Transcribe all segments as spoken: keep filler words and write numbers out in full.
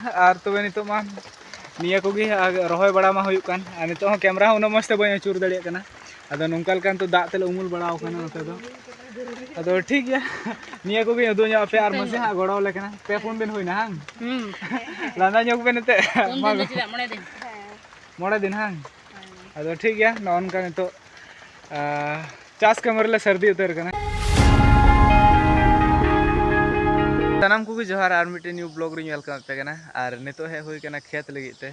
ᱟᱨ ᱛᱚᱵᱮ ᱱᱤᱛᱚᱜ ᱢᱟ ᱱᱤᱭᱟᱹ ᱠᱚᱜᱮ, ᱟᱨ ᱨᱚᱦᱚᱭ ᱵᱟᱲᱟ ᱢᱟ ᱦᱩᱭᱩᱜ ᱠᱟᱱ, ᱟᱨ ᱱᱤᱛᱚᱜ ᱦᱚᱸ ᱠᱮᱢᱨᱟ ᱦᱚᱸ ᱩᱱᱟᱹᱜ ᱢᱚᱡᱽ ᱛᱮ ᱵᱟᱹᱧ ᱟᱹᱪᱩᱨ ᱫᱟᱲᱮᱭᱟᱜ ᱠᱟᱱᱟ᱾ ᱟᱫᱚ ᱱᱚᱝᱠᱟ ᱞᱮᱠᱟ ᱱᱤᱛᱚᱜ ᱫᱟᱜ ᱛᱮᱞᱮ ᱩᱢᱩᱞ ᱵᱟᱲᱟᱣ ᱠᱟᱱᱟ ᱱᱚᱛᱮ ᱫᱚ᱾ ᱟᱫᱚ ᱴᱷᱤᱠ ᱜᱮᱭᱟ, ᱱᱤᱭᱟᱹ ᱠᱚᱜᱮᱧ ᱩᱫᱩᱜ ᱧᱚᱜ ᱟᱯᱮᱭᱟ, ᱟᱨ ᱢᱟᱥᱮ ᱦᱟᱸᱜ ᱜᱚᱲᱚ ᱟᱞᱮ ᱠᱟᱱᱟ᱾ ᱯᱮ ᱯᱩᱱ ᱫᱤᱱ ᱦᱩᱭᱱᱟ ᱦᱟᱝ? ᱦᱩᱸ᱾ ᱞᱟᱸᱫᱟ ᱧᱚᱜ ᱵᱮᱱ ᱮᱱᱛᱮᱫ᱾ ᱯᱩᱱ ᱢᱟ ᱫᱤᱱ ᱫᱚ ᱪᱮᱫᱟᱜ, ᱢᱚᱬᱮ ᱫᱤᱱ᱾ ᱢᱚᱬᱮ ᱫᱤᱱ ᱦᱟᱝ? ᱟᱫᱚ ᱴᱷᱤᱠ ᱜᱮᱭᱟ, ᱱᱚᱜᱼᱚ ᱱᱚᱝᱠᱟ ᱱᱤᱛᱚᱜ, ᱟᱸ, ᱪᱟᱥ ᱠᱟᱹᱢᱤ ᱨᱮᱞᱮ ᱥᱟᱹᱨᱫᱤ ᱩᱛᱟᱹᱨ ᱠᱟᱱᱟ᱾ ᱥᱟᱱᱟᱢ ᱠᱚᱜᱮ ᱡᱚᱦᱟᱨ, ᱟᱨ ᱢᱤᱫᱴᱮᱱ new vlog ᱨᱤᱧ welcome ᱟᱯᱮ ᱠᱟᱱᱟ᱾ ᱟᱨ ᱱᱤᱛᱚᱜ ᱦᱮᱡ ᱦᱩᱭ ᱠᱟᱱᱟ ᱠᱷᱮᱛ ᱞᱟᱹᱜᱤᱫ ᱛᱮ᱾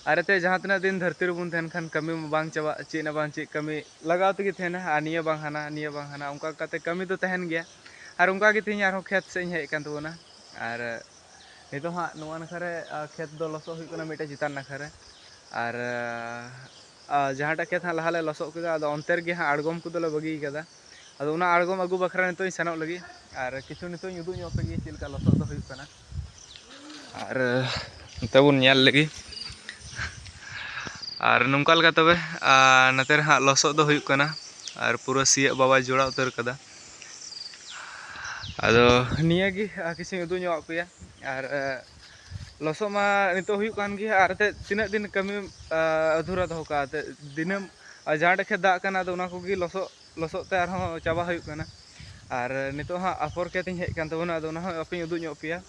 ᱟᱨ ᱮᱱᱛᱮ ᱡᱟᱦᱟᱸ ᱛᱤᱱᱟᱹᱜ ᱫᱤᱱ ᱫᱷᱟᱹᱨᱛᱤ ᱨᱮᱵᱚᱱ ᱛᱟᱦᱮᱱ ᱠᱷᱟᱱ ᱠᱟᱹᱢᱤ ᱢᱟ ᱵᱟᱝ ᱪᱟᱵᱟᱜ, ᱪᱮᱫ ᱦᱚᱸ ᱵᱟᱝ ᱪᱮᱫ ᱠᱟᱹᱢᱤ ᱞᱟᱜᱟᱣ ᱛᱮᱜᱮ ᱛᱟᱦᱮᱱᱟ, ᱟᱨ ᱱᱤᱭᱟᱹ ᱵᱟᱝ ᱦᱟᱱᱟ, ᱱᱤᱭᱟᱹ ᱵᱟᱝ ᱦᱟᱱᱟ, ᱚᱱᱠᱟ ᱠᱟᱛᱮ ᱠᱟᱹᱢᱤ ᱫᱚ ᱛᱟᱦᱮᱱ ᱜᱮᱭᱟ᱾ ᱟᱨ ᱚᱱᱠᱟ ᱜᱮ ᱛᱮᱦᱮᱧ ᱟᱨᱦᱚᱸ ᱠᱷᱮᱛ ᱥᱮᱫ ᱤᱧ ᱦᱮᱡ ᱟᱠᱟᱱ ᱛᱟᱵᱚᱱᱟ᱾ ᱟᱨ ᱱᱤᱛᱚᱜ ᱦᱟᱸᱜ ᱱᱚᱣᱟ ᱱᱟᱠᱷᱟ ᱨᱮ, ᱟ, ᱠᱷᱮᱛ ᱫᱚ ᱞᱚᱥᱚᱫ ᱦᱩᱭᱩᱜ ᱠᱟᱱᱟ ᱢᱤᱫᱴᱮᱡ ᱪᱮᱛᱟᱱ ᱱᱟᱠᱷᱟ ᱨᱮ᱾ ᱟᱨ, ᱟ, ᱡᱟᱦᱟᱸᱴᱟᱜ ᱠᱷᱮᱛ ᱦᱟᱸᱜ ᱞᱟᱦᱟ ᱞᱮ ᱞᱚᱥᱚᱫ ᱠᱮᱫᱟ, ᱟᱫᱚ ᱚᱱᱛᱮ ᱨᱮᱜᱮ ᱦᱟᱸᱜ ᱟᱬᱜᱚᱢ ᱠᱚᱫᱚᱞᱮ ᱵᱟᱹᱜᱤ ᱠᱟᱫᱟ᱾ ᱟᱫᱚ ᱚᱱᱟ ᱟᱬᱜᱚᱢ ᱟᱹᱜᱩ ᱵᱟᱠᱷᱨᱟ ᱱᱤᱛᱚᱜ ᱤᱧ ᱥᱮᱱᱚᱜ ᱞᱟᱹᱜᱤᱫ, ᱟᱨ ᱠᱤᱪᱷᱩ ᱱᱤᱛᱚᱜ ᱤᱧ ᱩᱫᱩᱜ ᱧᱚᱜ ᱟᱯᱮ ᱜᱮ ᱪᱮᱫ ᱞᱮᱠᱟ ᱞᱚᱥᱚᱫ ᱫᱚ ᱦᱩᱭᱩᱜ ᱠᱟᱱᱟ᱾ ᱟᱨ ᱱᱚᱛᱮ ᱵᱚᱱ ᱧᱮᱞ ᱞᱮᱜᱮ᱾ ᱟᱨ ᱱᱚᱝᱠᱟ ᱞᱮᱠᱟ ᱛᱚᱵᱮ, ᱟᱨ ᱱᱚᱛᱮ ᱨᱮ ᱦᱟᱸᱜ ᱞᱚᱥᱚᱫ ᱫᱚ ᱦᱩᱭᱩᱜ ᱠᱟᱱᱟ, ᱟᱨ ᱯᱩᱨᱟᱹ ᱥᱤᱭᱳᱜ ᱵᱟᱵᱟᱭ ᱡᱚᱲᱟᱣ ᱩᱛᱟᱹᱨ ᱠᱟᱫᱟ᱾ ᱟᱫᱚ ᱱᱤᱭᱟᱹ ᱜᱮ, ᱟᱨ ᱠᱤᱪᱷᱩᱧ ᱩᱫᱩᱜ ᱧᱚᱜ ᱟᱯᱮᱭᱟ᱾ ᱟᱨ, ᱮ, ᱞᱚᱥᱚᱫ ᱢᱟ ᱱᱤᱛᱚᱜ ᱦᱩᱭᱩᱜ ᱠᱟᱱ ᱜᱮ, ᱟᱨ ᱮᱱᱛᱮᱫ ᱛᱤᱱᱟᱹᱜ ᱫᱤᱱ ᱠᱟᱹᱢᱤ, ᱮ, ᱟᱫᱷᱩᱨᱟ ᱫᱚᱦᱚ ᱠᱟᱜᱼᱟ? ᱮᱱᱛᱮᱫ ᱫᱤᱱᱟᱹᱢ, ᱟᱨ ᱡᱟᱦᱟᱸ ᱴᱷᱮᱡ ᱠᱷᱮᱛ ᱫᱟᱜ ᱠᱟᱱᱟ, ᱟᱫᱚ ᱚᱱᱟ ᱠᱚᱜᱮ ᱞᱚᱥᱚᱫ, ᱞᱚᱥᱚᱫ ᱛᱮ ᱟᱨᱦᱚᱸ ᱪᱟᱵᱟ ᱦᱩᱭᱩᱜ ᱠᱟᱱᱟ᱾ ᱟᱨ ᱱᱤᱛᱚᱜ ᱦᱟᱸᱜ ᱟᱯᱷᱚᱨ ᱠᱷᱮᱛ ᱤᱧ ᱦᱮᱡ ᱟᱠᱟᱱ ᱛᱟᱵᱚᱱᱟ, ᱟᱫᱚ ᱚᱱᱟ ᱦᱚᱸ ᱟᱯᱮᱧ ᱩᱫᱩᱜ ᱧᱚᱜ ᱯᱮᱭᱟ᱾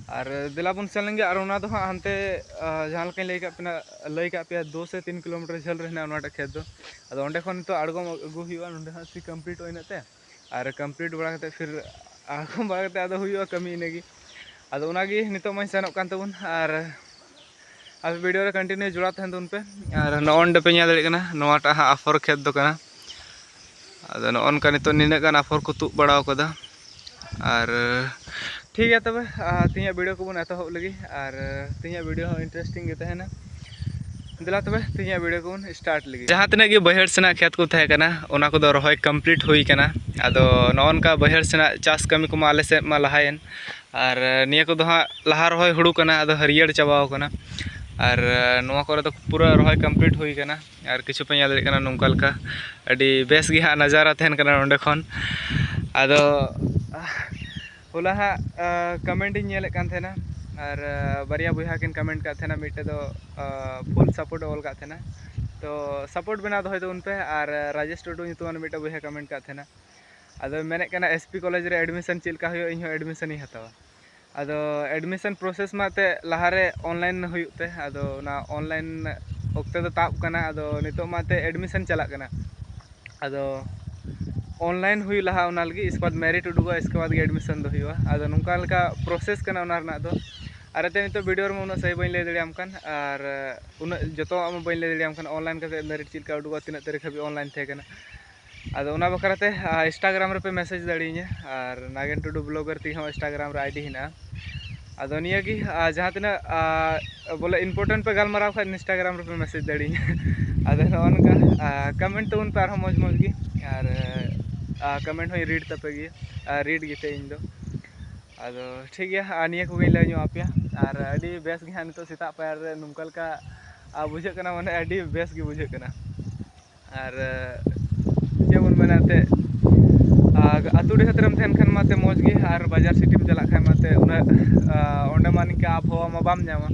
ᱟᱨ ᱫᱮᱞᱟ ᱵᱚᱱ ᱥᱮᱱ ᱞᱮᱱ ᱜᱮ᱾ ᱟᱨ ᱚᱱᱟ ᱫᱚ ᱦᱟᱸᱜ ᱦᱟᱱᱛᱮ, ᱟ, ᱡᱟᱦᱟᱸ ᱞᱮᱠᱟᱧ ᱞᱟᱹᱭ ᱠᱟᱜ ᱯᱮᱱᱟ, ᱞᱟᱹᱭ ᱠᱟᱜ ᱯᱮᱭᱟ, ᱫᱩ ᱥᱮ ᱛᱤᱱ ᱠᱤᱞᱳᱢᱤᱴᱟᱨ ᱡᱷᱟᱹᱞ ᱨᱮ ᱦᱮᱱᱟᱜᱼᱟ ᱱᱚᱣᱟᱴᱟᱜ ᱠᱷᱮᱛ ᱫᱚ᱾ ᱟᱫᱚ ᱚᱸᱰᱮ ᱠᱷᱚᱱ ᱱᱤᱛᱚᱜ ᱟᱬᱜᱚᱢ ᱟᱹᱜᱩ ᱦᱩᱭᱩᱜᱼᱟ, ᱱᱚᱸᱰᱮ ᱦᱟᱸᱜ ᱥᱤ ᱠᱚᱢᱯᱞᱤᱴᱚᱜᱼᱟ ᱤᱱᱟᱹᱜ ᱛᱮ᱾ ᱟᱨ ᱠᱚᱢᱯᱞᱤᱴ ᱵᱟᱲᱟ ᱠᱟᱛᱮᱫ ᱯᱷᱤᱨ ᱟᱬᱜᱚᱢ ᱵᱟᱲᱟ ᱠᱟᱛᱮᱫ ᱟᱫᱚ ᱦᱩᱭᱩᱜᱼᱟ ᱠᱟᱹᱢᱤ ᱤᱱᱟᱹᱜᱮ᱾ ᱟᱫᱚ ᱚᱱᱟᱜᱮ ᱱᱤᱛᱚᱜ ᱢᱟᱧ ᱥᱮᱱᱚᱜ ᱠᱟᱱ ᱛᱟᱵᱚᱱ, ᱟᱨ ᱟᱯᱮ ᱵᱷᱤᱰᱤᱭᱳ ᱨᱮ ᱠᱚᱱᱴᱤᱱᱤᱭᱩ ᱡᱚᱲᱟᱣ ᱛᱟᱦᱮᱱ ᱛᱟᱵᱚᱱ ᱯᱮ᱾ ᱟᱨ ᱱᱚᱜᱼᱚ ᱱᱚᱰᱮ ᱯᱮ ᱧᱮᱞ ᱫᱟᱲᱮᱭᱟᱜ ᱠᱟᱱᱟ, ᱱᱚᱣᱟᱴᱟᱜ ᱦᱟᱸᱜ ᱟᱯᱷᱚᱨ ᱠᱷᱮᱛ ᱫᱚ ᱠᱟᱱᱟ᱾ ᱟᱫᱚ ᱱᱚᱜᱼᱚ ᱱᱚᱝᱠᱟ ᱱᱤᱛᱚᱜ ᱱᱤᱱᱟᱹᱜ ᱜᱟᱱ ᱟᱯᱷᱚᱨ ᱠᱚ ᱛᱩᱫ ᱵᱟᱲᱟᱣ ᱠᱟᱫᱟ᱾ ᱟᱨ ᱴᱷᱤᱠ ᱜᱮᱭᱟ ᱛᱚᱵᱮ, ᱟᱨ ᱛᱮᱦᱮᱧᱟᱜ ᱵᱷᱤᱰᱤᱭᱳ ᱠᱚᱵᱚᱱ ᱮᱛᱚᱦᱚᱵ ᱞᱮᱜᱮ᱾ ᱟᱨ ᱛᱮᱦᱮᱧᱟᱜ ᱵᱷᱤᱰᱤᱭᱳ ᱦᱚᱸ ᱤᱱᱴᱟᱨᱮᱥᱴᱤᱝ ᱜᱮ ᱛᱟᱦᱮᱱᱟ᱾ ᱫᱮᱞᱟ ᱛᱚᱵᱮ, ᱛᱮᱦᱮᱧᱟᱜ ᱵᱷᱤᱰᱤᱭᱳ ᱠᱚᱵᱚᱱ ᱥᱴᱟᱨᱴ ᱞᱮᱜᱮ᱾ ᱡᱟᱦᱟᱸ ᱛᱤᱱᱟᱹᱜ ᱜᱮ ᱵᱟᱹᱭᱦᱟᱹᱲ ᱥᱮᱱᱟᱜ ᱠᱷᱮᱛ ᱠᱚ ᱛᱟᱦᱮᱸ ᱠᱟᱱᱟ, ᱚᱱᱟ ᱠᱚᱫᱚ ᱨᱚᱦᱚᱭ ᱠᱚᱢᱯᱞᱤᱴ ᱦᱩᱭ ᱠᱟᱱᱟ᱾ ᱟᱫᱚ ᱱᱚᱜᱼᱚ ᱱᱚᱝᱠᱟ ᱵᱟᱹᱭᱦᱟᱹᱲ ᱥᱮᱱᱟᱜ ᱪᱟᱥ ᱠᱟᱹᱢᱤ ᱠᱚᱢᱟ ᱟᱞᱮ ᱥᱮᱫ ᱢᱟ ᱞᱟᱦᱟᱭᱮᱱ᱾ ᱟᱨ ᱱᱤᱭᱟᱹ ᱠᱚᱫᱚ ᱦᱟᱸᱜ ᱞᱟᱦᱟ ᱨᱚᱦᱚᱭ ᱦᱩᱲᱩ ᱠᱟᱱᱟ, ᱟᱫᱚ ᱦᱟᱹᱨᱭᱟᱹᱲ ᱪᱟᱵᱟᱣ ᱠᱟᱱᱟ᱾ ᱟᱨ ᱱᱚᱣᱟ ᱠᱚᱨᱮ ᱫᱚ ᱯᱩᱨᱟᱹ ᱨᱚᱦᱚᱭ ᱠᱚᱢᱯᱞᱤᱴ ᱦᱩᱭ ᱠᱟᱱᱟ᱾ ᱟᱨ ᱠᱤᱪᱷᱩ ᱯᱮ ᱧᱮᱞ ᱫᱟᱲᱮᱭᱟᱜ ᱠᱟᱱᱟ, ᱱᱚᱝᱠᱟ ᱞᱮᱠᱟ ᱟᱹᱰᱤ ᱵᱮᱥ ᱜᱮ ᱦᱟᱸᱜ ᱱᱟᱡᱟᱨᱟ ᱛᱟᱦᱮᱱ ᱠᱟᱱᱟ ᱱᱚᱸᱰᱮ ᱠᱷᱚᱱ᱾ ᱟᱫᱚ ᱦᱚᱞᱟ ᱦᱟᱸᱜ ᱠᱚᱢᱮᱱᱴ ᱤᱧ ᱧᱮᱞᱮᱫ ᱠᱟᱱ ᱛᱟᱦᱮᱱᱟ, ᱟᱨ ᱵᱟᱨᱭᱟ ᱵᱚᱭᱦᱟ ᱠᱤᱱ ᱠᱚᱢᱮᱱᱴ ᱠᱟᱫ ᱛᱟᱦᱮᱱᱟ, ᱢᱤᱫᱴᱮᱡ ᱫᱚ ᱯᱷᱩᱞ ᱥᱟᱯᱳᱨᱴ ᱚᱞ ᱠᱟᱫ ᱛᱟᱦᱮᱱᱟ᱾ ᱛᱚ ᱥᱟᱯᱳᱨᱴ ᱵᱮᱱᱟᱣ ᱫᱚᱦᱚᱭ ᱛᱟᱵᱚᱱ ᱯᱮ, ᱟᱨ ᱨᱟᱡᱮᱥ ᱴᱩᱰᱩ ᱧᱩᱛᱩᱢᱟᱱ ᱢᱤᱫᱴᱮᱡ ᱵᱚᱭᱦᱟ ᱠᱚᱢᱮᱱᱴ ᱠᱟᱫ ᱛᱟᱦᱮᱱᱟ᱾ ᱟᱫᱚ ᱢᱮᱱᱮᱫ ᱠᱟᱱᱟ, "ᱮᱥ ᱯᱤ ᱠᱚᱞᱮᱡᱽ ᱨᱮ ᱮᱰᱢᱤᱥᱚᱱ ᱪᱮᱫ ᱞᱮᱠᱟ ᱦᱩᱭᱩᱜᱼᱟ, ᱤᱧ ᱦᱚᱸ ᱮᱰᱢᱤᱥᱚᱱᱤᱧ ᱦᱟᱛᱟᱣᱟ?" ᱟᱫᱚ ᱮᱰᱢᱤᱥᱚᱱ ᱯᱨᱚᱥᱮᱥ ᱢᱟ ᱛᱮ ᱞᱟᱦᱟᱨᱮ ᱚᱱᱞᱟᱭᱤᱱ ᱦᱩᱭᱩᱜ ᱛᱮ, ᱟᱫᱚ ᱚᱱᱟ ᱚᱱᱞᱟᱭᱤᱱ ᱚᱠᱛᱮ ᱫᱚ ᱛᱟᱵ ᱠᱟᱱᱟ, ᱟᱫᱚ ᱱᱤᱛᱚᱜ ᱢᱟ ᱛᱮ ᱮᱰᱢᱤᱥᱚᱱ ᱪᱟᱞᱟᱜ ᱠᱟᱱᱟ᱾ ᱟᱫᱚ ᱚᱱᱞᱟᱭᱤᱱ ᱦᱩᱭᱩᱜ ᱞᱟᱦᱟ ᱚᱱᱟ ᱞᱟᱹᱜᱤᱫ, ᱤᱥᱠᱮ ᱵᱟᱫᱽ ᱢᱮᱨᱤᱴ ᱩᱰᱩᱠᱚᱜᱼᱟ, ᱤᱥᱠᱮ ᱵᱟᱫᱽ ᱜᱮ ᱮᱰᱢᱤᱥᱚᱱ ᱫᱚ ᱦᱩᱭᱩᱜᱼᱟ᱾ ᱟᱫᱚ ᱱᱚᱝᱠᱟ ᱞᱮᱠᱟ ᱯᱨᱚᱥᱮᱥ ᱠᱟᱱᱟ ᱚᱱᱟ ᱨᱮᱱᱟᱜ ᱫᱚ᱾ ᱟᱨ ᱮᱱᱛᱮ ᱱᱤᱛᱚᱜ ᱵᱷᱤᱰᱤᱭᱳ ᱨᱮᱢᱟ ᱩᱱᱟᱹᱜ ᱥᱟᱹᱦᱤ ᱵᱟᱹᱧ ᱞᱟᱹᱭ ᱫᱟᱲᱮᱭᱟᱢ ᱠᱟᱱ, ᱟᱨ ᱩᱱᱟᱹᱜ ᱡᱚᱛᱚᱣᱟᱜ ᱢᱟ ᱵᱟᱹᱧ ᱞᱟᱹᱭ ᱫᱟᱲᱮᱭᱟᱢ ᱠᱟᱱ, ᱚᱱᱞᱟᱭᱤᱱ ᱠᱟᱛᱮ ᱢᱮᱨᱤᱴ ᱪᱮᱫ ᱞᱮᱠᱟ ᱩᱰᱩᱠᱚᱜᱼᱟ, ᱛᱤᱱᱟᱹᱜ ᱛᱟᱹᱨᱤᱠᱷ ᱦᱟᱹᱵᱤᱡ ᱚᱱᱞᱟᱭᱤᱱ ᱛᱟᱦᱮᱸ ᱠᱟᱱᱟ᱾ ᱟᱫᱚ ᱚᱱᱟ ᱵᱟᱠᱷᱨᱟ ᱛᱮ ᱤᱱᱥᱴᱟᱜᱨᱟᱢ ᱨᱮᱯᱮ ᱢᱮᱥᱮᱡᱽ ᱫᱟᱲᱮᱭᱟᱹᱧᱟ, ᱟᱨ ᱱᱟᱜᱮᱱ ᱴᱩᱰᱩ ᱵᱞᱚᱜᱟᱨ ᱛᱮᱜᱮ ᱦᱚᱸ ᱤᱱᱥᱴᱟᱜᱨᱟᱢ ᱨᱮ ᱟᱭᱰᱤ ᱦᱮᱱᱟᱜᱼᱟ᱾ ᱟᱫᱚ ᱱᱤᱭᱟᱹ ᱜᱮ, ᱟᱨ ᱡᱟᱦᱟᱸ ᱛᱤᱱᱟᱹᱜ, ᱟᱨ ᱵᱚᱞᱮ ᱤᱢᱯᱚᱨᱴᱮᱱᱴ ᱯᱮ ᱜᱟᱞᱢᱟᱨᱟᱣ ᱠᱷᱟᱡ, ᱤᱱᱥᱴᱟᱜᱨᱟᱢ ᱨᱮᱯᱮ ᱢᱮᱥᱮᱡᱽ ᱫᱟᱲᱮᱭᱟᱹᱧᱟ᱾ ᱟᱫᱚ ᱱᱚᱜᱼᱚ ᱱᱚᱝᱠᱟ, ᱟᱨ ᱠᱚᱢᱮᱱᱴ ᱛᱟᱵᱚᱱ ᱯᱮ ᱟᱨᱦᱚᱸ ᱢᱚᱡᱽ ᱢᱚᱡᱽ ᱜᱮ, ᱟᱨ ᱟᱨ ᱠᱚᱢᱮᱱᱴ ᱦᱚᱸᱧ ᱨᱤᱰ ᱛᱟᱯᱮ ᱜᱮᱭᱟ, ᱟᱨ ᱨᱤᱰ ᱜᱮᱛᱮ ᱤᱧ ᱫᱚ᱾ ᱟᱫᱚ ᱴᱷᱤᱠ ᱜᱮᱭᱟ, ᱟᱨ ᱱᱤᱭᱟᱹ ᱠᱚᱜᱮᱧ ᱞᱟᱹᱭ ᱧᱚᱜ ᱟᱯᱮᱭᱟ᱾ ᱟᱨ ᱟᱹᱰᱤ ᱵᱮᱥ ᱜᱮ ᱦᱟᱸᱜ ᱱᱤᱛᱚᱜ ᱥᱮᱛᱟᱜ ᱯᱟᱭᱟᱨ ᱨᱮ ᱱᱚᱝᱠᱟ ᱞᱮᱠᱟ, ᱟᱨ ᱵᱩᱡᱷᱟᱹᱜ ᱠᱟᱱᱟ, ᱢᱟᱱᱮ ᱟᱹᱰᱤ ᱵᱮᱥ ᱜᱮ ᱵᱩᱡᱷᱟᱹᱜ ᱠᱟᱱᱟ᱾ ᱟᱨ ᱪᱮᱫ ᱵᱚᱱ ᱢᱮᱱᱟ ᱮᱱᱛᱮᱫ, ᱟᱨ ᱟᱹᱛᱩ ᱰᱤᱦᱟᱹᱛ ᱨᱮᱢ ᱛᱟᱦᱮᱱ ᱠᱷᱟᱱ ᱢᱟᱛᱮ ᱢᱚᱡᱽ ᱜᱮ, ᱟᱨ ᱵᱟᱡᱟᱨ ᱥᱤᱴᱤᱢ ᱪᱟᱞᱟᱜ ᱠᱷᱟᱱ ᱢᱟᱛᱮ ᱩᱱᱟᱹᱜ, ᱟᱨ ᱚᱸᱰᱮ ᱢᱟ ᱱᱤᱝᱠᱟ ᱟᱵᱚᱦᱟᱣᱟ ᱢᱟ ᱵᱟᱢ ᱧᱟᱢᱟ᱾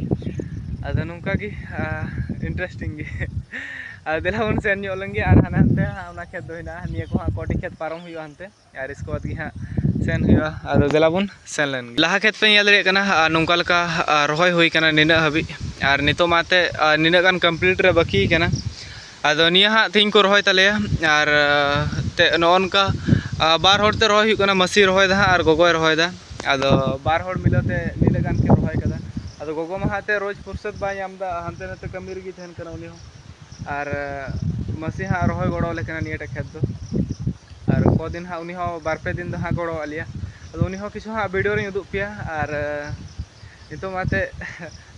ᱟᱫᱚ ᱱᱚᱝᱠᱟ ᱜᱮ, ᱟᱨ ᱤᱱᱴᱟᱨᱮᱥᱴᱤᱝ ᱜᱮ᱾ ᱟᱨ ᱫᱮᱞᱟ ᱵᱚᱱ ᱥᱮᱱ ᱧᱚᱜ ᱞᱮᱱ ᱜᱮ, ᱟᱨ ᱦᱟᱱᱮ ᱦᱟᱱᱛᱮ ᱚᱱᱟ ᱠᱷᱮᱛ ᱫᱚ ᱦᱮᱱᱟᱜᱼᱟ, ᱱᱤᱭᱟᱹ ᱠᱚ ᱦᱟᱸᱜ ᱠᱚᱴᱤ ᱠᱷᱮᱛ ᱯᱟᱨᱚᱢ ᱦᱩᱭᱩᱜᱼᱟ ᱦᱟᱱᱛᱮ, ᱟᱨ ᱤᱥᱠᱮ ᱵᱟᱫᱽ ᱜᱮ ᱦᱟᱸᱜ ᱥᱮᱱ ᱦᱩᱭᱩᱜᱼᱟ᱾ ᱟᱫᱚ ᱫᱮᱞᱟ ᱵᱚᱱ ᱥᱮᱱ ᱞᱮᱱ ᱜᱮ᱾ ᱞᱟᱦᱟ ᱠᱷᱮᱛ ᱯᱮ ᱧᱮᱞ ᱫᱟᱲᱮᱭᱟᱜ ᱠᱟᱱᱟ, ᱟᱨ ᱱᱚᱝᱠᱟ ᱞᱮᱠᱟ, ᱟᱨ ᱨᱚᱦᱚᱭ ᱦᱩᱭ ᱠᱟᱱᱟ ᱱᱤᱱᱟᱹᱜ ᱦᱟᱹᱵᱤᱡ, ᱟᱨ ᱱᱤᱛᱚᱜ ᱢᱟ ᱮᱱᱛᱮᱫ, ᱟᱨ ᱱᱤᱱᱟᱹᱜ ᱜᱟᱱ ᱠᱚᱢᱯᱞᱤᱴ ᱨᱮ ᱵᱟᱹᱠᱤ ᱠᱟᱱᱟ᱾ ᱟᱫᱚ ᱱᱤᱭᱟᱹ ᱦᱟᱸᱜ ᱛᱮᱦᱮᱧ ᱠᱚ ᱨᱚᱦᱚᱭ ᱛᱟᱞᱮᱭᱟ, ᱟᱨ ᱛᱮ ᱱᱚᱜᱼᱚ ᱱᱚᱝᱠᱟ, ᱟᱨ ᱵᱟᱨ ᱦᱚᱲ ᱛᱮ ᱨᱚᱦᱚᱭ ᱦᱩᱭᱩᱜ ᱠᱟᱱᱟ, ᱢᱟᱹᱥᱤ ᱨᱚᱦᱚᱭ ᱫᱟ ᱦᱟᱸᱜ ᱟᱨ ᱜᱚᱜᱚᱭ ᱨᱚᱦᱚᱭ ᱫᱟ᱾ ᱟᱫᱚ ᱵᱟᱨ ᱦᱚᱲ ᱢᱤᱞᱟᱹᱣ ᱛᱮ ᱱᱤᱱᱟᱹᱜ ᱜᱟᱱ ᱠᱤᱱ ᱨᱚᱦᱚᱭ ᱠᱟᱫᱟ᱾ ᱟᱫᱚ ᱜᱚᱜᱚ ᱢᱟ ᱦᱟᱸᱜ ᱛᱮ ᱨᱳᱡᱽ ᱯᱷᱩᱨᱥᱚᱛ ᱵᱟᱭ ᱧᱟᱢ ᱮᱫᱟ, ᱦᱟᱱᱛᱮ ᱱᱟᱛᱮ ᱠᱟᱹᱢᱤ ᱨᱮᱜᱮ ᱛᱟᱦᱮᱱ ᱠᱟᱱᱟ ᱩᱱᱤ ᱦᱚᱸ᱾ ᱟᱨ ᱢᱟᱹᱥᱤ ᱦᱟᱸᱜ ᱨᱚᱦᱚᱭ ᱜᱚᱲᱚ ᱟᱞᱮ ᱠᱟᱱᱟ ᱱᱤᱭᱟᱹᱴᱟᱜ ᱠᱷᱮᱛ ᱫᱚ᱾ ᱟᱨ ᱠᱚᱫᱤᱱ ᱦᱟᱸᱜ ᱩᱱᱤ ᱦᱚᱸ ᱵᱟᱨ ᱯᱮ ᱫᱤᱱ ᱫᱚ ᱦᱟᱸᱜ ᱜᱚᱲᱚ ᱟᱞᱮᱭᱟ᱾ ᱟᱫᱚ ᱩᱱᱤ ᱦᱚᱸ ᱠᱤᱪᱷᱩ ᱦᱟᱸᱜ ᱵᱷᱤᱰᱤᱭᱳ ᱨᱤᱧ ᱩᱫᱩᱜ ᱯᱮᱭᱟ, ᱟᱨ ᱱᱤᱛᱚᱜ ᱢᱟ ᱮᱱᱛᱮᱫ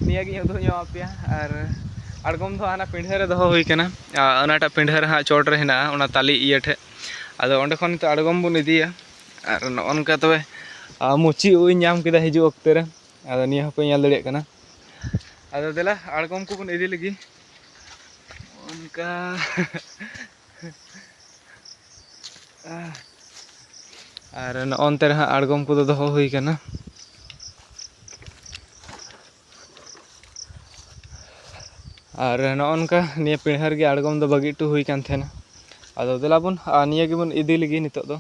ᱱᱤᱭᱟᱹ ᱜᱤᱧ ᱩᱫᱩᱜ ᱧᱚᱜ ᱟᱯᱮᱭᱟ᱾ ᱟᱨ ᱟᱬᱜᱚᱢ ᱫᱚ ᱦᱟᱱᱟ ᱯᱤᱸᱰᱷᱟᱹ ᱨᱮ ᱫᱚᱦᱚ ᱦᱩᱭ ᱠᱟᱱᱟ, ᱟᱨ ᱚᱱᱟᱴᱟᱜ ᱯᱤᱸᱰᱷᱟᱹ ᱨᱮ ᱦᱟᱸᱜ ᱪᱚᱴ ᱨᱮ ᱦᱮᱱᱟᱜᱼᱟ, ᱚᱱᱟ ᱛᱟᱞᱮ ᱤᱭᱟᱹ ᱴᱷᱮᱡ᱾ ᱟᱫᱚ ᱚᱸᱰᱮ ᱠᱷᱚᱱ ᱱᱤᱛᱚᱜ ᱟᱬᱜᱚᱢ ᱵᱚᱱ ᱤᱫᱤᱭᱟ᱾ ᱟᱨ ᱱᱚᱜᱼᱚ ᱱᱚᱝᱠᱟ ᱛᱚᱵᱮ, ᱟᱨ ᱢᱩᱪᱤ ᱩᱫ ᱤᱧ ᱧᱟᱢ ᱠᱮᱫᱟ ᱦᱤᱡᱩᱜ ᱚᱠᱛᱮ ᱨᱮ᱾ ᱟᱫᱚ ᱱᱤᱭᱟᱹ ᱦᱚᱸᱯᱮ ᱧᱮᱞ ᱫᱟᱲᱮᱭᱟᱜ ᱠᱟᱱᱟ᱾ ᱟᱫᱚ ᱫᱮᱞᱟ ᱟᱬᱜᱚᱢ ᱠᱚᱵᱚᱱ ᱤᱫᱤ ᱞᱮᱜᱮ᱾ ᱚᱱᱠᱟ᱾ ᱟᱨ ᱱᱚᱜᱼᱚ ᱱᱚᱱᱛᱮ ᱨᱮ ᱦᱟᱸᱜ ᱟᱬᱜᱚᱢ ᱠᱚᱫᱚ ᱫᱚᱦᱚ ᱦᱩᱭ ᱠᱟᱱᱟ᱾ ᱟᱨ ᱱᱚᱜᱼᱚ ᱱᱚᱝᱠᱟ ᱱᱤᱭᱟᱹ ᱯᱤᱸᱰᱷᱟᱹ ᱨᱮᱜᱮ ᱟᱬᱜᱚᱢ ᱫᱚ ᱵᱟᱹᱜᱤ ᱦᱚᱴᱚ ᱦᱩᱭ ᱠᱟᱱ ᱛᱟᱦᱮᱱᱟ᱾ ᱟᱫᱚ ᱫᱮᱞᱟ ᱵᱚᱱ, ᱟᱨ ᱱᱤᱭᱟᱹ ᱜᱮᱵᱚᱱ ᱤᱫᱤ ᱞᱮᱜᱮ ᱱᱤᱛᱚᱜ ᱫᱚ᱾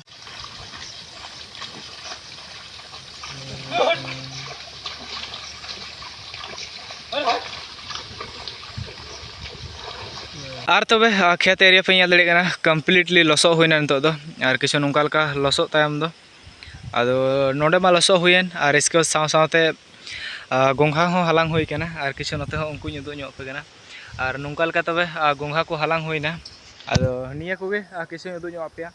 ᱟᱨ ᱛᱚᱵᱮ, ᱟ, ᱠᱷᱮᱛ area ᱯᱮ ᱧᱮᱞ ᱫᱟᱲᱮᱭᱟᱜ ᱠᱟᱱᱟ, completely ᱞᱚᱥᱚᱫ ᱦᱩᱭᱱᱟ ᱱᱤᱛᱚᱜ ᱫᱚ᱾ ᱟᱨ ᱠᱤᱪᱷᱩ ᱱᱚᱝᱠᱟ ᱞᱮᱠᱟ ᱞᱚᱥᱚᱫ ᱛᱟᱭᱚᱢ ᱫᱚ, ᱟᱫᱚ ᱱᱚᱰᱮ ᱢᱟ ᱞᱚᱥᱚᱫ ᱦᱩᱭᱮᱱ, ᱟᱨ ᱤᱥᱠᱮ ᱥᱟᱶ ᱥᱟᱶᱛᱮ, ᱟ, ᱜᱚᱝᱜᱷᱟ ᱦᱚᱸ ᱦᱟᱞᱟᱝ ᱦᱩᱭ ᱠᱟᱱᱟ᱾ ᱟᱨ ᱠᱤᱪᱷᱩ ᱱᱚᱛᱮ ᱦᱚᱸ ᱩᱱᱠᱩᱧ ᱩᱫᱩᱜ ᱧᱚᱜ ᱟᱯᱮ ᱠᱟᱱᱟ᱾ ᱟᱨ ᱱᱚᱝᱠᱟ ᱞᱮᱠᱟ ᱛᱚᱵᱮ, ᱟ, ᱜᱚᱝᱜᱷᱟ ᱠᱚ ᱦᱟᱞᱟᱝ ᱦᱩᱭᱱᱟ᱾ ᱟᱫᱚ ᱱᱤᱭᱟᱹ ᱠᱚᱜᱮ, ᱟ, ᱠᱤᱪᱷᱩᱧ ᱩᱫᱩᱜ ᱧᱚᱜ ᱟᱯᱮᱭᱟ᱾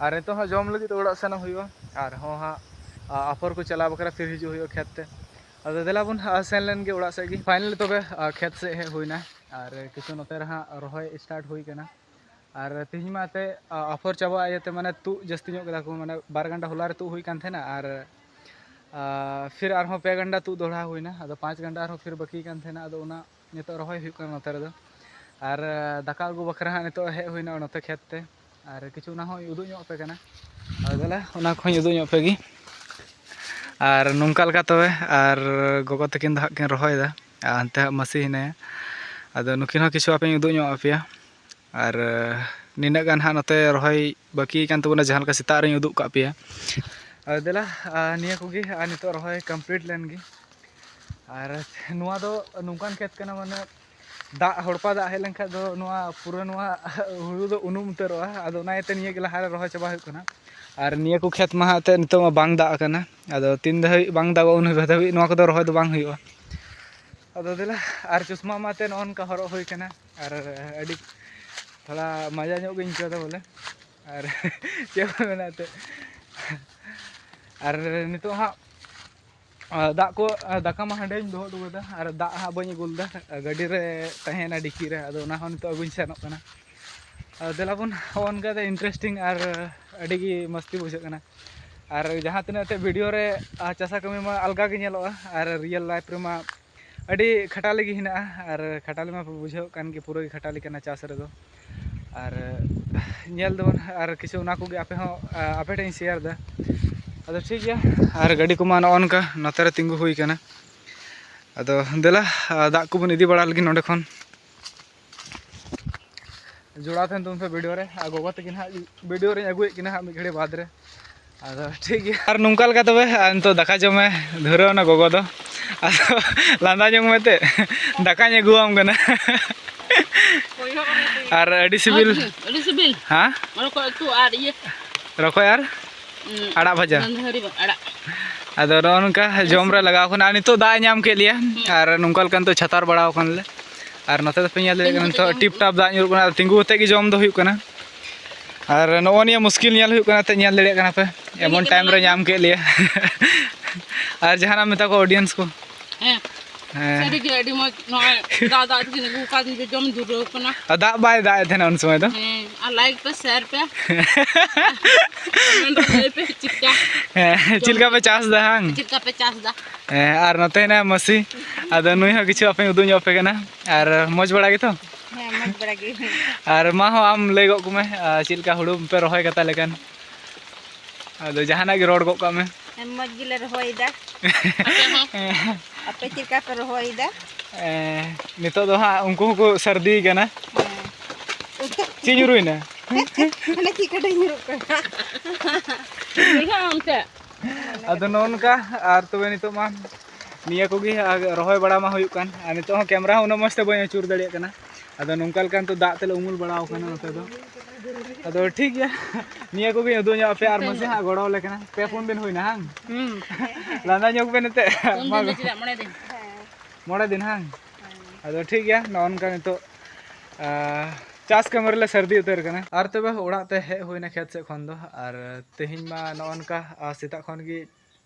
ᱟᱨ ᱱᱤᱛᱚᱜ ᱦᱚᱸ ᱡᱚᱢ ᱞᱟᱹᱜᱤᱫ ᱫᱚ ᱚᱲᱟᱜ ᱥᱮᱱᱚᱜ ᱦᱩᱭᱩᱜᱼᱟ, ᱟᱨᱦᱚᱸ ᱦᱟᱸᱜ, ᱟ, ᱟᱯᱷᱚᱨ ᱠᱚ ᱪᱟᱞᱟᱣ ᱵᱟᱠᱷᱨᱟ ᱯᱷᱤᱨ ᱦᱤᱡᱩᱜ ᱦᱩᱭᱩᱜᱼᱟ ᱠᱷᱮᱛ ᱛᱮ᱾ ᱟᱫᱚ ᱫᱮᱞᱟ ᱵᱚᱱ, ᱟ, ᱥᱮᱱ ᱞᱮᱱ ᱜᱮ ᱚᱲᱟᱜ ᱥᱮᱫ ᱜᱮ᱾ Finally ᱛᱚᱵᱮ, ᱟ, ᱠᱷᱮᱛ ᱥᱮᱫ ᱦᱮᱡ ᱦᱩᱭᱱᱟ᱾ ᱟᱨ ᱠᱤᱪᱷᱩ ᱱᱚᱛᱮ ᱨᱮ ᱦᱟᱸᱜ ᱨᱚᱦᱚᱭ start ᱦᱩᱭ ᱠᱟᱱᱟ᱾ ᱟᱨ ᱛᱮᱦᱮᱧ ᱢᱟ ᱮᱱᱛᱮᱫ, ᱟ, ᱟᱯᱷᱚᱨ ᱪᱟᱵᱟᱜᱼᱟ, ᱤᱭᱟᱹᱛᱮ ᱢᱟᱱᱮ ᱛᱩᱫ ᱡᱟᱹᱥᱛᱤ ᱧᱚᱜ ᱠᱮᱫᱟ ᱠᱚ, ᱢᱟᱱᱮ ᱵᱟᱨ ᱜᱟᱱᱰᱟ ᱦᱚᱞᱟ ᱨᱮ ᱛᱩᱫ ᱦᱩᱭ ᱠᱟᱱ ᱛᱟᱦᱮᱱᱟ, ᱟᱨ, ᱟ, ᱯᱷᱤᱨ ᱟᱨᱦᱚᱸ ᱯᱮ ᱜᱟᱱᱰᱟ ᱛᱩᱫ ᱫᱚᱦᱲᱟ ᱦᱩᱭᱱᱟ, ᱟᱫᱚ ᱯᱟᱸᱪ ᱜᱟᱱᱰᱟ ᱟᱨᱦᱚᱸ ᱯᱷᱤᱨ ᱵᱟᱹᱠᱤ ᱠᱟᱱ ᱛᱟᱦᱮᱱᱟ, ᱟᱫᱚ ᱚᱱᱟ ᱱᱤᱛᱚᱜ ᱨᱚᱦᱚᱭ ᱦᱩᱭᱩᱜ ᱠᱟᱱᱟ ᱱᱚᱛᱮ ᱨᱮᱫᱚ᱾ ᱟᱨ, ᱟ, ᱫᱟᱠᱟ ᱟᱹᱜᱩ ᱵᱟᱠᱷᱨᱟ ᱦᱟᱸᱜ ᱱᱤᱛᱚᱜ ᱦᱮᱡ ᱦᱩᱭᱱᱟ ᱱᱚᱛᱮ ᱠᱷᱮᱛ ᱛᱮ, ᱟᱨ ᱠᱤᱪᱷᱩ ᱚᱱᱟ ᱦᱚᱸᱧ ᱩᱫᱩᱜ ᱧᱚᱜ ᱟᱯᱮ ᱠᱟᱱᱟ᱾ ᱟᱫᱚ ᱫᱮᱞᱟ, ᱚᱱᱟ ᱠᱚᱦᱚᱸᱧ ᱩᱫᱩᱜ ᱧᱚᱜ ᱟᱯᱮ ᱜᱮ᱾ ᱟᱨ ᱱᱚᱝᱠᱟ ᱞᱮᱠᱟ ᱛᱚᱵᱮ, ᱟᱨ ᱜᱚᱜᱚ ᱛᱟᱹᱠᱤᱱ ᱫᱚ ᱦᱟᱸᱜ ᱠᱤᱱ ᱨᱚᱦᱚᱭᱮᱫᱟ, ᱟᱨ ᱦᱟᱱᱛᱮ ᱦᱟᱸᱜ ᱢᱟᱹᱥᱤ ᱦᱮᱱᱟᱭᱟ᱾ ᱟᱫᱚ ᱱᱩᱠᱤᱱ ᱦᱚᱸ ᱠᱤᱪᱷᱩ ᱟᱯᱮᱧ ᱩᱫᱩᱜ ᱧᱚᱜ ᱟᱯᱮᱭᱟ᱾ ᱟᱨ, ᱟᱸ, ᱱᱤᱱᱟᱹᱜ ᱜᱟᱱ ᱦᱟᱸᱜ ᱱᱚᱛᱮ ᱨᱚᱦᱚᱭ ᱵᱟᱹᱠᱤ ᱠᱟᱱ ᱛᱟᱵᱚᱱᱟ, ᱡᱟᱦᱟᱸ ᱞᱮᱠᱟ ᱥᱮᱛᱟᱜ ᱨᱤᱧ ᱩᱫᱩᱜ ᱠᱟᱜ ᱯᱮᱭᱟ᱾ ᱟᱨ ᱫᱮᱞᱟ, ᱟᱨ ᱱᱤᱭᱟᱹ ᱠᱚᱜᱮ, ᱟᱨ ᱱᱤᱛᱚᱜ ᱨᱚᱦᱚᱭ complete ᱞᱮᱱ ᱜᱮ᱾ ᱟᱨ ᱱᱚᱣᱟ ᱫᱚ ᱱᱚᱝᱠᱟᱱ ᱠᱷᱮᱛ ᱠᱟᱱᱟ, ᱢᱟᱱᱮ ᱫᱟᱜ, ᱦᱚᱲᱯᱟ ᱫᱟᱜ ᱦᱮᱡ ᱞᱮᱱᱠᱷᱟᱱ ᱫᱚ ᱱᱚᱣᱟ ᱯᱩᱨᱟᱹ ᱱᱚᱣᱟ ᱦᱩᱲᱩ ᱫᱚ ᱩᱱᱩᱢ ᱩᱛᱟᱹᱨᱚᱜᱼᱟ᱾ ᱟᱫᱚ ᱚᱱᱟ ᱤᱭᱟᱹᱛᱮ ᱱᱤᱭᱟᱹ ᱜᱮ ᱞᱟᱦᱟᱨᱮ ᱨᱚᱦᱚᱭ ᱪᱟᱵᱟ ᱦᱩᱭᱩᱜ ᱠᱟᱱᱟ᱾ ᱟᱨ ᱱᱤᱭᱟᱹ ᱠᱚ ᱠᱷᱮᱛ ᱢᱟ ᱦᱟᱸᱜ ᱮᱱᱛᱮᱫ ᱱᱤᱛᱚᱜ ᱢᱟ ᱵᱟᱝ ᱫᱟᱜ ᱟᱠᱟᱱᱟ᱾ ᱟᱫᱚ ᱛᱤᱱ ᱫᱷᱟᱹᱵᱤᱡ ᱵᱟᱝ ᱫᱟᱜᱚᱜᱼᱟ, ᱩᱱ ᱫᱷᱟᱹᱵᱤᱡ ᱱᱚᱣᱟ ᱠᱚᱫᱚ ᱨᱚᱦᱚᱭ ᱫᱚ ᱵᱟᱝ ᱦᱩᱭᱩᱜᱼᱟ᱾ ᱟᱫᱚ ᱫᱮᱞᱟ, ᱟᱨ ᱪᱚᱥᱢᱟ ᱢᱟ ᱮᱱᱛᱮᱫ ᱱᱚᱜᱼᱚ ᱱᱚᱝᱠᱟ ᱦᱚᱨᱚᱜ ᱦᱩᱭ ᱠᱟᱱᱟ, ᱟᱨ ᱟᱹᱰᱤ ᱛᱷᱚᱲᱟ ᱢᱟᱡᱟ ᱧᱚᱜ ᱜᱤᱧ ᱟᱹᱭᱠᱟᱹᱣ ᱮᱫᱟ ᱵᱚᱞᱮ᱾ ᱟᱨ ᱪᱮᱫ ᱦᱚᱸ ᱢᱮᱱᱟ ᱮᱱᱛᱮᱫ᱾ ᱟᱨ ᱱᱤᱛᱚᱜ ᱦᱟᱸᱜ, ᱟ, ᱫᱟᱜ ᱠᱚ, ᱟ, ᱫᱟᱠᱟ ᱢᱟ ᱦᱟᱸᱰᱮᱧ ᱫᱚᱦᱚ ᱦᱚᱴᱚ ᱠᱟᱫᱟ, ᱟᱨ ᱫᱟᱜ ᱦᱟᱸᱜ ᱵᱟᱹᱧ ᱟᱹᱜᱩ ᱞᱮᱫᱟ, ᱜᱟᱹᱰᱤ ᱨᱮ ᱛᱟᱦᱮᱸᱭᱮᱱᱟ ᱰᱤᱠᱤ ᱨᱮ, ᱟᱫᱚ ᱚᱱᱟ ᱦᱚᱸ ᱱᱤᱛᱚᱜ ᱟᱹᱜᱩᱧ ᱥᱮᱱᱚᱜ ᱠᱟᱱᱟ᱾ ᱟᱨ ᱫᱮᱞᱟ ᱵᱚᱱ, ᱦᱚᱸᱜᱼᱚ ᱱᱚᱝᱠᱟ ᱫᱚ interesting ᱟᱨ ᱟᱹᱰᱤ ᱜᱮ ᱢᱚᱥᱛᱤ ᱵᱩᱡᱷᱟᱹᱜ ᱠᱟᱱᱟ᱾ ᱟᱨ ᱡᱟᱦᱟᱸ ᱛᱤᱱᱟᱹᱜ ᱮᱱᱛᱮᱫ video ᱨᱮ, ᱟ, ᱪᱟᱥᱟ ᱠᱟᱹᱢᱤ ᱢᱟ ᱟᱞᱜᱟ ᱜᱮ ᱧᱮᱞᱚᱜᱼᱟ, ᱟᱨ real life ᱨᱮᱢᱟ ᱟᱹᱰᱤ ᱠᱷᱟᱴᱟᱞᱤ ᱜᱮ ᱦᱮᱱᱟᱜᱼᱟ᱾ ᱟᱨ ᱠᱷᱟᱴᱟᱞᱤ ᱢᱟ ᱵᱩᱡᱷᱟᱹᱣ ᱠᱟᱱ ᱜᱮ, ᱯᱩᱨᱟᱹ ᱜᱮ ᱠᱷᱟᱴᱟᱞᱤ ᱠᱟᱱᱟ ᱪᱟᱥ ᱨᱮᱫᱚ᱾ ᱟᱨ ᱧᱮᱞ ᱫᱟᱵᱚᱱ ᱟᱨ ᱠᱤᱪᱷᱩ ᱚᱱᱟ ᱠᱚᱜᱮ ᱟᱯᱮ ᱦᱚᱸ, ᱟ, ᱟᱯᱮ ᱴᱷᱮᱱ ᱤᱧ ᱥᱮᱭᱟᱨ ᱮᱫᱟ᱾ ᱟᱫᱚ ᱴᱷᱤᱠ ᱜᱮᱭᱟ, ᱟᱨ ᱜᱟᱹᱰᱤ ᱠᱚᱢᱟ ᱱᱚᱜᱼᱚ ᱱᱚᱝᱠᱟ ᱱᱚᱛᱮ ᱨᱮ ᱛᱤᱸᱜᱩ ᱦᱩᱭ ᱠᱟᱱᱟ᱾ ᱟᱫᱚ ᱫᱮᱞᱟ, ᱟ, ᱫᱟᱜ ᱠᱚᱵᱚᱱ ᱤᱫᱤ ᱵᱟᱲᱟ ᱞᱮᱜᱮ ᱱᱚᱸᱰᱮ ᱠᱷᱚᱱ᱾ ᱡᱚᱲᱟᱣ ᱛᱟᱦᱮᱱ ᱛᱟᱵᱚᱱ ᱯᱮ ᱵᱷᱤᱰᱤᱭᱳ ᱨᱮ, ᱟᱨ ᱜᱚᱜᱚ ᱛᱟᱹᱠᱤᱱ ᱦᱟᱸᱜ ᱵᱷᱤᱰᱤᱭᱳ ᱨᱮᱧ ᱟᱹᱜᱩᱭᱮᱫ ᱠᱤᱱᱟ ᱦᱟᱸᱜ ᱢᱤᱫ ᱜᱷᱟᱹᱲᱤ ᱵᱟᱫᱽ ᱨᱮ᱾ ᱟᱫᱚ ᱴᱷᱤᱠ ᱜᱮᱭᱟ, ᱟᱨ ᱱᱚᱝᱠᱟ ᱞᱮᱠᱟ ᱛᱚᱵᱮ, ᱟᱨ ᱱᱤᱛᱚᱜ ᱫᱟᱠᱟ ᱡᱚᱢᱮ ᱫᱷᱩᱨᱟᱹᱣ ᱮᱱᱟ ᱜᱚᱜᱚ ᱫᱚ᱾ ᱟᱫᱚ ᱞᱟᱸᱫᱟ ᱧᱚᱜ ᱢᱮ ᱛᱮ, ᱫᱟᱠᱟᱧ ᱟᱹᱜᱩᱣᱟᱢ ᱠᱟᱱᱟ᱾ ᱟᱨ ᱟᱹᱰᱤ ᱥᱤᱵᱤᱞ᱾ ᱟᱹᱰᱤ ᱥᱤᱵᱤᱞ᱾ ᱦᱮᱸ? ᱨᱚᱠᱚᱡ ᱩᱛᱩ ᱟᱨ ᱤᱭᱟᱹ᱾ ᱨᱚᱠᱚᱡ ᱟᱨ? ᱩᱸ, ᱟᱲᱟᱜ ᱵᱷᱟᱡᱟ᱾ ᱜᱟᱹᱱᱫᱷᱟᱹᱨᱤ ᱟᱲᱟᱜ᱾ ᱟᱫᱚ ᱱᱚᱜᱼᱚ ᱱᱚᱝᱠᱟ ᱡᱚᱢ ᱨᱮ ᱞᱟᱜᱟᱣ ᱠᱟᱱᱟ᱾ ᱟᱨ ᱱᱤᱛᱚᱜ ᱫᱟᱜ ᱮ ᱧᱟᱢ ᱠᱮᱫ ᱞᱮᱭᱟ᱾ ᱟᱨ ᱱᱚᱝᱠᱟ ᱞᱮᱠᱟ ᱱᱤᱛᱚᱜ ᱪᱷᱟᱛᱟᱨ ᱵᱟᱲᱟᱣ ᱠᱟᱱᱟᱞᱮ᱾ ᱟᱨ ᱱᱚᱛᱮ ᱫᱚᱯᱮ ᱧᱮᱞ ᱫᱟᱲᱮᱭᱟᱜ ᱠᱟᱱᱟ, ᱱᱤᱛᱚᱜ ᱴᱤᱯ ᱴᱟᱯ ᱫᱟᱜ ᱧᱩᱨᱩᱜ ᱠᱟᱱᱟ᱾ ᱟᱨ ᱛᱤᱸᱜᱩ ᱠᱟᱛᱮ ᱜᱮ ᱡᱚᱢ ᱫᱚ ᱦᱩᱭᱩᱜ ᱠᱟᱱᱟ᱾ ᱟᱨ ᱱᱚᱜᱼᱚ ᱱᱤᱭᱟᱹ ᱢᱩᱥᱠᱤᱞ ᱧᱮᱞ ᱦᱩᱭᱩᱜ ᱠᱟᱱᱟ, ᱛᱮ ᱧᱮᱞ ᱫᱟᱲᱮᱭᱟᱜ ᱠᱟᱱᱟ ᱯᱮ, ᱮᱢᱚᱱ ᱴᱟᱭᱤᱢ ᱨᱮ ᱧᱟᱢ ᱠᱮᱫ ᱞᱮᱭᱟ᱾ ᱟᱨ ᱡᱟᱦᱟᱱᱟᱜ ᱢᱮᱛᱟ ᱠᱚ ᱚᱰᱤᱭᱮᱱᱥ ᱠᱚ? ᱦᱮᱸ᱾ ᱦᱮᱸ᱾ ᱥᱟᱹᱨᱤᱜᱮ ᱟᱹᱰᱤ ᱢᱚᱡᱽ, ᱱᱚᱜᱼᱚᱭ ᱫᱟᱜ ᱫᱟᱜ ᱛᱮᱜᱮ ᱟᱹᱜᱩ ᱟᱠᱟᱫ, ᱡᱚᱢ ᱡᱩᱨᱟᱹᱣ ᱠᱟᱱᱟ᱾ ᱟᱨ ᱫᱟᱜ ᱵᱟᱭ ᱫᱟᱜ ᱮᱫ ᱛᱟᱦᱮᱱᱟ ᱩᱱ ᱥᱚᱢᱚᱭ ᱫᱚ᱾ ᱦᱮᱸ, ᱟᱨ ᱞᱟᱭᱤᱠ ᱯᱮ, ᱥᱮᱭᱟᱨ ᱯᱮ᱾ ᱠᱚᱢᱮᱱᱴ ᱨᱮ ᱞᱟᱹᱭ ᱯᱮ ᱪᱮᱫᱠᱟ᱾ ᱦᱮᱸ, ᱪᱮᱫ ᱞᱮᱠᱟ ᱯᱮ ᱪᱟᱥ ᱮᱫᱟ, ᱦᱟᱝ? ᱪᱮᱫ ᱞᱮᱠᱟ ᱯᱮ ᱪᱟᱥ ᱮᱫᱟ? ᱦᱮᱸ, ᱟᱨ ᱱᱚᱛᱮ ᱦᱮᱱᱟᱭᱟ ᱢᱟᱹᱥᱤ, ᱟᱫᱚ ᱱᱩᱭ ᱦᱚᱸ ᱠᱤᱪᱷᱩ ᱟᱯᱮᱧ ᱩᱫᱩᱜ ᱧᱚᱜ ᱟᱯᱮ ᱠᱟᱱᱟ᱾ ᱟᱨ ᱢᱚᱡᱽ ᱵᱟᱲᱟ ᱜᱮᱛᱚ? ᱦᱮᱸ, ᱢᱚᱡᱽ ᱵᱟᱲᱟ ᱜᱮ᱾ ᱟᱨ ᱢᱟ ᱦᱚᱸ, ᱟᱢ ᱞᱟᱹᱭ ᱜᱚᱫ ᱠᱚᱢᱮ, ᱟᱨ ᱪᱮᱫ ᱞᱮᱠᱟ ᱦᱩᱲᱩ ᱯᱮ ᱨᱚᱦᱚᱭ ᱠᱟᱛᱟ ᱞᱮᱠᱟᱱ? ᱟᱫᱚ ᱡᱟᱦᱟᱱᱟᱜ ᱜᱮ ᱨᱚᱲ ᱜᱚᱫ ᱠᱟᱜ ᱢᱮ᱾ ᱦᱮᱸ, ᱢᱚᱡᱽ ᱜᱮᱞᱮ ᱨᱚᱦᱚᱭᱮᱫᱟ᱾ ᱟᱯᱮ ᱦᱚᱸ? ᱟᱯᱮ ᱪᱮᱫ ᱞᱮᱠᱟ ᱯᱮ ᱨᱚᱦᱚᱭᱮᱫᱟ? ᱮᱸ, ᱱᱤᱛᱚᱜ ᱫᱚ ᱦᱟᱸᱜ ᱩᱱᱠᱩ ᱦᱚᱸᱠᱚ ᱥᱟᱹᱨᱫᱤ ᱠᱟᱱᱟ᱾ ᱦᱮᱸ᱾ ᱪᱮᱫ ᱧᱩᱨᱩᱭᱮᱱᱟ? ᱦᱟᱱᱮ ᱪᱮᱫ ᱠᱟᱹᱴᱤᱡ ᱧᱩᱨᱩᱜ ᱠᱟᱱᱟ᱾ ᱧᱩᱨᱦᱩᱜᱼᱟ ᱚᱱᱛᱮ᱾ ᱟᱫᱚ ᱱᱚᱜᱼᱚ ᱱᱚᱝᱠᱟ, ᱟᱨ ᱛᱚᱵᱮ ᱱᱤᱛᱚᱜ ᱢᱟ ᱱᱤᱭᱟᱹ ᱠᱚᱜᱮ, ᱟᱨ ᱨᱚᱦᱚᱭ ᱵᱟᱲᱟ ᱢᱟ ᱦᱩᱭᱩᱜ ᱠᱟᱱ, ᱟᱨ ᱱᱤᱛᱚᱜ ᱦᱚᱸ ᱠᱮᱢᱨᱟ ᱦᱚᱸ ᱩᱱᱟᱹᱜ ᱢᱚᱡᱽ ᱛᱮ ᱵᱟᱹᱧ ᱟᱹᱪᱩᱨ ᱫᱟᱲᱮᱭᱟᱜ ᱠᱟᱱᱟ᱾ ᱟᱫᱚ ᱱᱚᱝᱠᱟ ᱞᱮᱠᱟ ᱱᱤᱛᱚᱜ ᱫᱟᱜ ᱛᱮᱞᱮ ᱩᱢᱩᱞ ᱵᱟᱲᱟᱣ ᱠᱟᱱᱟ ᱱᱚᱛᱮ ᱫᱚ᱾ ᱟᱫᱚ ᱴᱷᱤᱠ ᱜᱮᱭᱟ, ᱱᱤᱭᱟᱹ ᱠᱚᱜᱮᱧ ᱩᱫᱩᱜ ᱧᱚᱜ ᱟᱯᱮᱭᱟ, ᱟᱨ ᱢᱟᱥᱮ ᱦᱟᱸᱜ ᱜᱚᱲᱚ ᱟᱞᱮ ᱠᱟᱱᱟ᱾ ᱯᱮ ᱯᱩᱱ ᱫᱤᱱ ᱦᱩᱭᱱᱟ, ᱦᱟᱝ? ᱦᱩᱸ᱾ ᱞᱟᱸᱫᱟ ᱧᱚᱜ ᱵᱮᱱ ᱮᱱᱛᱮᱫ᱾ ᱯᱩᱱ ᱢᱟ ᱫᱤᱱ ᱫᱚ ᱪᱮᱫᱟᱜ, ᱢᱚᱬᱮ ᱫᱤᱱ᱾ ᱢᱚᱬᱮ ᱫᱤᱱ, ᱦᱟᱝ? ᱦᱮᱸ᱾ ᱟᱫᱚ ᱴᱷᱤᱠ ᱜᱮᱭᱟ, ᱱᱚᱜᱼᱚ ᱱᱚᱝᱠᱟ ᱱᱤᱛᱚᱜ, ᱟᱸ, ᱪᱟᱥ ᱠᱟᱹᱢᱤ ᱨᱮᱞᱮ ᱥᱟᱹᱨᱫᱤ ᱩᱛᱟᱹᱨ ᱠᱟᱱᱟ᱾ ᱟᱨ ᱛᱚᱵᱮ ᱚᱲᱟᱜ ᱛᱮ ᱦᱮᱡ ᱦᱩᱭᱱᱟ ᱠᱷᱮᱛ ᱥᱮᱫ ᱠᱷᱚᱱ ᱫᱚ, ᱟᱨ ᱛᱮᱦᱮᱧ ᱢᱟ ᱱᱚᱜᱼᱚ ᱱᱚᱝᱠᱟ, ᱟᱸ, ᱥᱮᱛᱟᱜ ᱠᱷᱚᱱ ᱜᱮ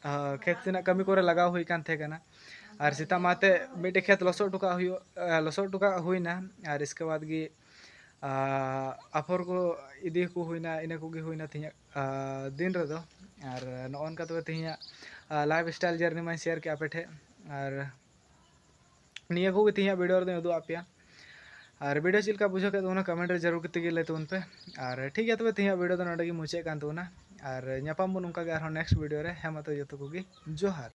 ᱟᱨ ᱠᱷᱮᱛ ᱥᱮᱱᱟᱜ ᱠᱟᱹᱢᱤ ᱠᱚᱨᱮ ᱞᱟᱜᱟᱣ ᱦᱩᱭ ᱠᱟᱱ ᱛᱟᱦᱮᱸ ᱠᱟᱱᱟ᱾ ᱟᱨ ᱥᱮᱛᱟᱜ ᱢᱟ ᱮᱱᱛᱮᱫ ᱢᱤᱫᱴᱮᱡ ᱠᱷᱮᱛ ᱞᱚᱥᱚᱫ ᱦᱚᱴᱚ ᱠᱟᱜ ᱦᱩᱭᱩᱜ, ᱟ, ᱞᱚᱥᱚᱫ ᱦᱚᱴᱚ ᱠᱟᱜ ᱦᱩᱭᱱᱟ, ᱟᱨ ᱤᱥᱠᱮ ᱵᱟᱫᱽ ᱜᱮ, ᱟ, ᱟᱯᱷᱚᱨ ᱠᱚ ᱤᱫᱤ ᱠᱚ ᱦᱩᱭᱱᱟ, ᱤᱱᱟᱹ ᱠᱚᱜᱮ ᱦᱩᱭᱱᱟ ᱛᱮᱦᱮᱧᱟᱜ, ᱟ, ᱫᱤᱱ ᱨᱮᱫᱚ᱾ ᱟᱨ ᱱᱚᱜᱼᱚ ᱱᱚᱝᱠᱟ ᱛᱚᱵᱮ ᱛᱮᱦᱮᱧᱟᱜ, ᱟ, ᱞᱟᱭᱤᱯᱷ ᱥᱴᱟᱭᱤᱞ ᱡᱟᱨᱱᱤ ᱢᱟᱧ ᱥᱮᱭᱟᱨ ᱠᱮᱫᱼᱟ ᱟᱯᱮ ᱴᱷᱮᱱ᱾ ᱟᱨ ᱱᱤᱭᱟᱹ ᱠᱚᱜᱮ ᱛᱮᱦᱮᱧᱟᱜ ᱵᱷᱤᱰᱤᱭᱳ ᱨᱮᱫᱚᱧ ᱩᱫᱩᱜ ᱟᱫ ᱯᱮᱭᱟ᱾ ᱟᱨ video ᱪᱮᱫ ᱞᱮᱠᱟ ᱵᱩᱡᱷᱟᱹᱣ ᱠᱮᱫ ᱛᱟᱵᱚᱱᱟ comment ᱨᱮ ᱡᱟᱹᱨᱩᱲ ᱠᱟᱛᱮ ᱜᱮ ᱞᱟᱹᱭ ᱛᱟᱵᱚᱱ ᱯᱮ᱾ ᱟᱨ ᱴᱷᱤᱠ ᱜᱮᱭᱟ, ᱛᱚᱵᱮ ᱛᱮᱦᱮᱧᱟᱜ video ᱫᱚ ᱱᱚᱰᱮ ᱜᱮ ᱢᱩᱪᱟᱹᱫ ᱠᱟᱱ ᱛᱟᱵᱚᱱᱟ᱾ ᱟᱨ ᱧᱟᱯᱟᱢ ᱵᱚᱱ ᱚᱱᱠᱟ ᱜᱮ ᱟᱨᱦᱚᱸ next video ᱨᱮ᱾ ᱦᱮᱸ ᱢᱟ ᱛᱚ, ᱡᱚᱛᱚ ᱠᱚᱜᱮ ᱡᱚᱦᱟᱨ᱾